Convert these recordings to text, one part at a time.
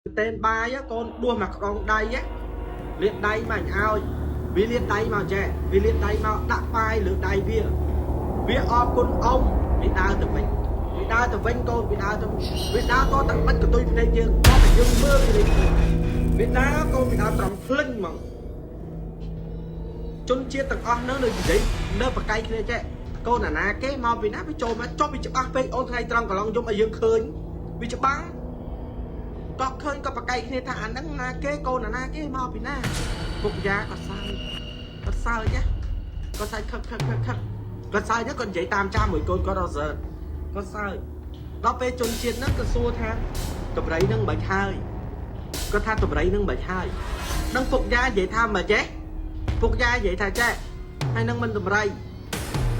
តេនបាយកូនដួសមកក្តងដៃលាបដៃមកឲ្យវាលាបដៃមកចេះវាលាបដៃមកដាក់បាយលើដៃវាវាអរគុណអ៊ំវាដើរទៅវិញវាដើរទៅវិញកូនវាដើរទៅវាដើរតតែបិទកតុយភ្នែកយើងតតែយើងមើលវាវាដើរកូនវាដើរត្រង់ភ្លិញហ្មងជនជាតិទាំងអស់នៅនៅនិយាយនៅបកាយគ្នាចេះកូនអាណាគេមកពីណាវាចូលមកចុះវាច្បាស់ពេកអូនថ្ងៃត្រង់កន្លងយំឲ្យយើងឃើញវាច្បាស់ ក៏ឃើញក៏ប្រកែកគ្នាថាអាហ្នឹងណាគេកូនអាណាគេមកពីណាពុកយ៉ាក៏សើចគាត់សើចណាគាត់សើចខឹកខឹកខឹកខឹកគាត់សើចហ្នឹងគាត់និយាយតាមចាមួយកូនគាត់រសើចគាត់សើចដល់ពេលជនជាតិហ្នឹងក៏សួរថាតម្រៃហ្នឹងមិនហើយគាត់ថាតម្រៃហ្នឹងមិនហើយនឹងពុកយ៉ានិយាយថាមិនចេះពុកយ៉ានិយាយថាចេះហើយនឹងមិនតម្រៃ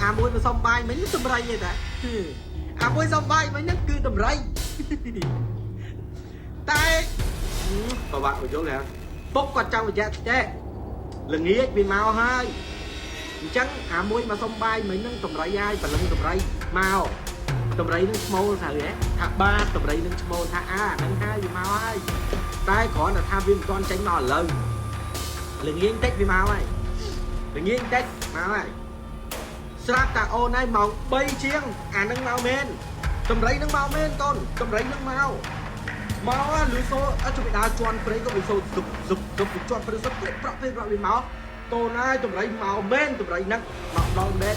អាមួយមកសុំបាយមិញតម្រៃទេតាអាមួយសុំបាយមិញហ្នឹងគឺតម្រៃ តែប្របាក់បញ្យល់ហ៎ពុកគាត់ចង់បញ្ជាក់ចេះល្ងាចវាមកហើយអញ្ចឹងអាមួយមកសុំបាយមិញហ្នឹងតម្រៃហើយព្រលឹងតម្រៃមកតម្រៃនឹងឈ្មោលត្រូវហ៎ថាបាទតម្រៃនឹងឈ្មោលថាអាហ្នឹងហើយវាមកហើយតែគ្រាន់តែថាវាមិនទាន់ចេញមកឥឡូវល្ងាចតិចវាមកហើយល្ងាចតិចមកហើយស្រាប់តាអូនហើយម៉ោង3ជាងអាហ្នឹងមកមែនតម្រៃនឹងមកមែនកូនតម្រៃនឹងមក មកលឺសូអត់ជួយដើរជន់ព្រៃក៏វាសូសុបសុបសុបជាន់ព្រៃសុបប្រក់ពេលប្រក់វាមកតូនហើយតម្រៃមកមែនតម្រៃហ្នឹងមកដល់មែន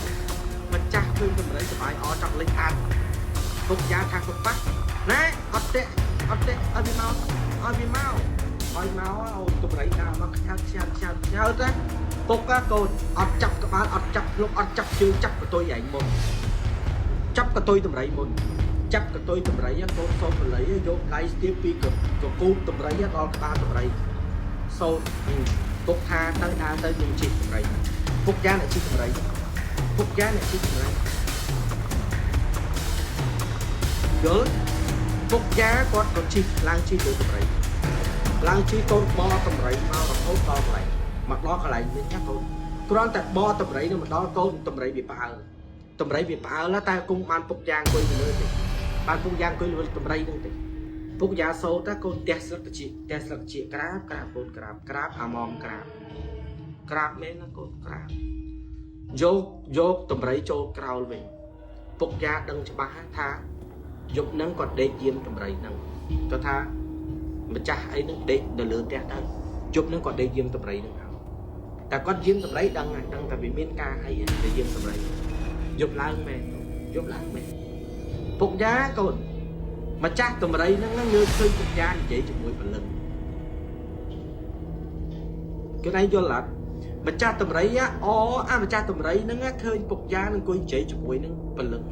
ម្ចាស់ឃើញតម្រៃសបាយអចង់លេចអាតពុកយ៉ាខាងពុកប៉ះណែអត់ទេអត់ទេឲ្យវាមកឲ្យវាមកឲ្យមកអូតម្រៃដើរមកខ្ញើខ្ញើខ្ញើខ្ញើទៅពុកកូនអត់ចាប់ក្បាលអត់ចាប់ភ្លុកអត់ចាប់ជើងចាប់កតុយឯងមុនចាប់កតុយតម្រៃមុន ចាប់កតុយតម្រៃកូនសូនបល័យយកដៃស្ទាបពីកកូបតម្រៃដល់ក្បាលតម្រៃសូនពុកថាទៅដើរទៅខ្ញុំជិះតម្រៃពុកយ៉ាងអ្នកជិះតម្រៃពុកយ៉ាងអ្នកជិះតម្រៃយល់ពុកយ៉ាគាត់ក៏ជិះឡើងជិះលើតម្រៃឡើងជិះកូនបតម្រៃមករហូតដល់កន្លែងមកដល់កន្លែងវិញណាកូនគ្រាន់តែបតម្រៃនឹងមកដល់កូនតម្រៃវាផ្អើលតម្រៃវាផ្អើលតែគង់បានពុកយ៉ាងអង្គុយលើទេ បានពុកយ៉ាងអង្គុយលើតម្រៃនឹងទេពុកយ៉ាសូតាកូនផ្ទះស្លឹកតិចផ្ទះស្លឹកជាក្រាបក្រាបកូនក្រាបក្រាបអាម៉មក្រាបក្រាបមែនណាកូនក្រាបយកយកតម្រៃចូលក្រោលវិញពុកយ៉ាដឹងច្បាស់ថាយប់ហ្នឹងគាត់ដេកយាមតម្រៃហ្នឹងគាត់ថាម្ចាស់អីហ្នឹងដេកនៅលើផ្ទះទៅយប់ហ្នឹងគាត់ដេកយាមតម្រៃហ្នឹងហើយតែគាត់យាមតម្រៃដឹងដឹងតែវាមានការអីទៅយាមតម្រៃយប់ឡើងមែនយប់ឡើងមែនពុកយ៉ាកូនម្ចាស់តម្រៃហ្នឹងងើបឃើញពុកយ៉ានិយាយជាមួយព្រលឹងគេឯងយល់អត់ម្ចាស់តម្រៃអូអាម្ចាស់តម្រៃហ្នឹងឃើញពុកយ៉ានឹងអង្គុយនិយាយជាមួយនឹងព្រលឹង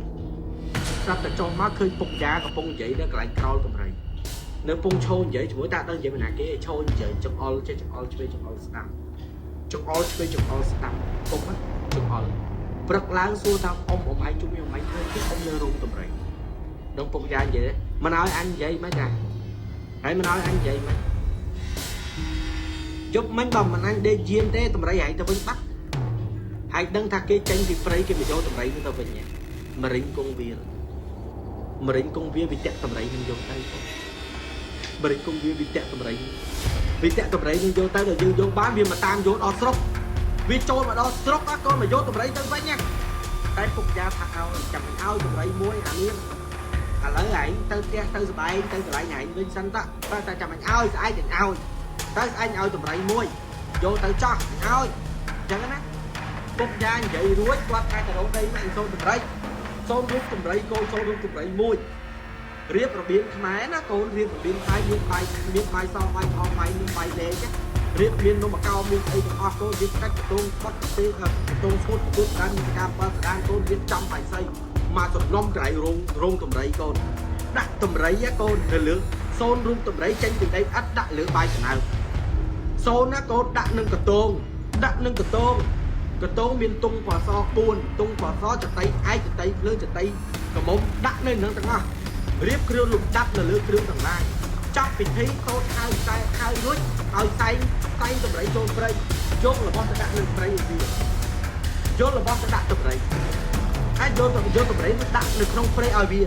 ស្រាប់តែចុះមកឃើញពុកយ៉ាកំពុងនិយាយនៅកន្លែងក្រោលតម្រៃនៅពងឈោនិយាយជាមួយតាដឹងនិយាយពីណាគេឈោនិយាយចង្អុលចេះចង្អុលឆ្វេងចង្អុលស្ដាំចង្អុលឆ្វេងចង្អុលស្ដាំពុកចង្អុលព្រឹកឡើងសួរថាអ៊ំអ៊ំឯងជុំអ៊ំឯងធ្វើទីអ៊ំនៅរោងតម្រៃ ដល់ពុកយ៉ានិយាយមិនឲ្យអញនិយាយមិនចាហើយមិនឲ្យអញនិយាយមិនយប់មិញបើមិនអញដេកយាមទេតម្រៃហែងទៅវិញបាត់ហើយដឹងថាគេចេញពីព្រៃគេមកយកតម្រៃនោះទៅវិញមរិញគង់វាលមរិញគង់វាវិតៈតម្រៃនឹងយកទៅមរិញគង់វាវិតៈតម្រៃវិតៈតម្រៃនឹងយកទៅដល់យើងយកបានវាមកតាមយកដល់ស្រុកវាចូលមកដល់ស្រុកកូនមកយកតម្រៃទៅវិញណាតែពុកយ៉ាថាឲ្យចាំមិនឲ្យតម្រៃមួយអានេះ ឥឡូវឯងទៅផ្ទះទៅស្បែងទៅកន្លែងឯងវិញសិនតើតែចាំអញឲ្យស្អែកអញឲ្យទៅស្អែកឲ្យតម្រៃមួយយកទៅចោះអញឲ្យអញ្ចឹងណាពុកយ៉ានិយាយរួចគាត់ថាទៅរកដីមកអញសូនតម្រៃសូនរូបតម្រៃកូនសូនរូបតម្រៃមួយរៀបរបៀបខ្មែរណាកូនរៀបរបៀបខ្មែរមានបាយមានបាយសបាយខបាយមានបាយលេខរៀបមាននំកោមានអីទាំងអស់កូនរៀបកាច់កតុងបត់កាហ្វេកតុងស្ងួតកតុងដានមានការបើស្ដានកូនរៀបចំបាយសីមកសំណុំក្រៃរោងរោងតម្រៃកូនដាក់តម្រៃកូននៅលើសូនរូបតម្រៃចេញពីដីអត់ដាក់លើបាយកណៅសូនណាកូនដាក់នឹងកតងដាក់នឹងកតងកតងមានតុងពណ៌ស4តុងពណ៌សចតីឯកចតីភ្លើងចតីកមុំដាក់នៅនឹងទាំងអស់រៀបគ្រឿងលំដាប់នៅលើគ្រឿងទាំងឡាយចាប់ពិធីតូតហៅខ្សែហៅរួចឲ្យសែងសែងតម្រៃចូលព្រៃយករបស់ទៅដាក់លើព្រៃវាយករបស់ទៅដាក់តម្រៃ អាចយកទៅយកតម្រៃទៅដាក់នៅក្នុងព្រៃឲ្យវា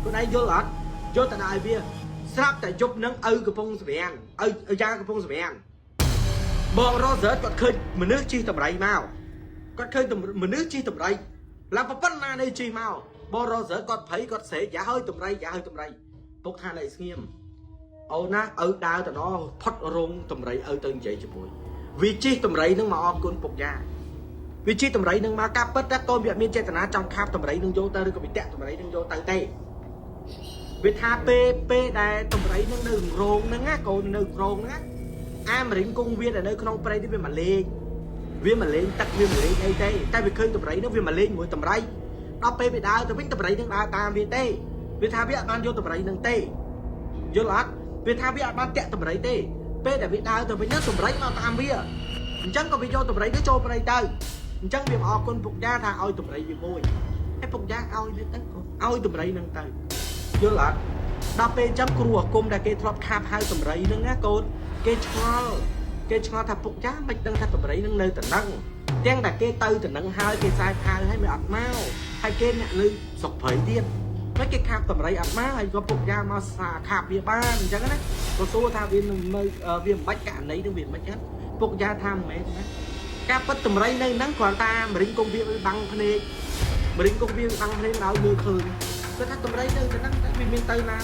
ខ្លួនឯងយល់អត់យកទៅដាក់ឲ្យវា ស្រាប់តែយប់នឹងឪកំពុងសម្រាំងឪយ៉ាកំពុងសម្រាំងបងរ៉ូហ្សឺតគាត់ឃើញមនុស្សជិះតម្រៃមកគាត់ឃើញមនុស្សជិះតម្រៃឡើងប៉ុណ្ណានេះជិះមកបងរ៉ូហ្សឺតគាត់ភ័យគាត់ស្រែកយ៉ាហើយតម្រៃយ៉ាហើយតម្រៃពុកថាណៃស្ងៀមអូនណាឪដើរទៅដល់ផុតរោងតម្រៃឪទៅនិយាយជាមួយវាជិះតម្រៃនឹងមកអរគុណពុកយ៉ាវាជិះតម្រៃនឹងមកការពិតតែកូនវាអត់មានចេតនាចង់ខាបតម្រៃនឹងយកទៅឬក៏វាតាក់តម្រៃនឹងយកទៅទេវាថាពេលពេលដែលតម្រៃនឹងនៅរោងហ្នឹងណាកូននៅរោងហ្នឹងណាអាមរិញគង់វាដែលនៅក្នុងព្រៃនេះវាមកលេងវាមកលេងទឹកវាមកលេងអីទេតែវាឃើញតម្រៃនឹងវាមកលេងមួយតម្រៃដល់ពេលវាដើរទៅវិញតម្រៃនឹងដើរតាមវាទេវាថាវាអត់បានយកតម្រៃនឹងទេយល់អត់វាថាវាអត់បានតាក់តម្រៃទេពេលដែលវាដើរទៅវិញហ្នឹងតម្រៃមកតាមវាអញ្ចឹងក៏វាយកតម្រៃទៅចូលព្រៃទៅអញ្ចឹងវាមកអរគុណពុកយ៉ាថាឲ្យតម្រៃវាមួយហើយពុកយ៉ាឲ្យវាទៅក៏ឲ្យតម្រៃនឹងទៅយល់អត់ដល់ពេលអញ្ចឹងគ្រូអាគមដែលគេធ្លាប់ខាបហៅតម្រៃនឹងណាកូនគេឆ្ងល់គេឆ្ងល់ថាពុកយ៉ាមិនដឹងថាតម្រៃនឹងនៅតំណឹងទាំងតែគេទៅតំណឹងហើយគេខ្សែផាវហើយមិនអត់មកហើយគេអ្នកនៅស្រុកព្រៃទៀតមិនគេខាបតម្រៃអត់មកហើយក៏ពុកយ៉ាមកសាខាបវាបានអញ្ចឹងណាក៏សួរថាវានឹងនៅវាមិនបាច់ករណីនឹងវាមិនចឹងពុកយ៉ាថាមិនមែនណាការពិតតម្រៃនៅហ្នឹងគ្រាន់តែមរិញគង់វាបាំងភ្នែកមរិញគង់វាបាំងភ្នែកឲ្យមើលឃើញគាត់ថាតម្រៃនៅទៅហ្នឹងតែវាមានទៅណា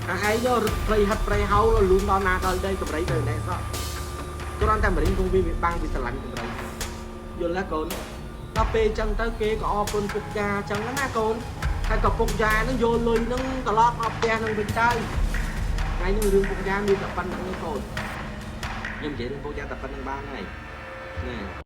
អាឯងយករត់ព្រៃហិតព្រៃហោលលូនដល់ណាដល់ដីតម្រៃទៅណែសោះគ្រាន់តែមរិញគង់វាបាំងវាស្រឡាញ់តម្រៃយល់ទេកូនដល់ពេលអញ្ចឹងទៅគេក៏អរគុណពុកយ៉ាអញ្ចឹងណាកូនហើយក៏ពុកយ៉ាហ្នឹងយកលុយហ្នឹងត្រឡប់មកផ្ទះហ្នឹងវិញទៅថ្ងៃនេះរឿងពុកយ៉ាមានតែប៉ុណ្្នឹងទេកូនខ្ញុំនិយាយរឿងពុកយ៉ាតែប៉ុណ្្នឹងបានហើយណែ។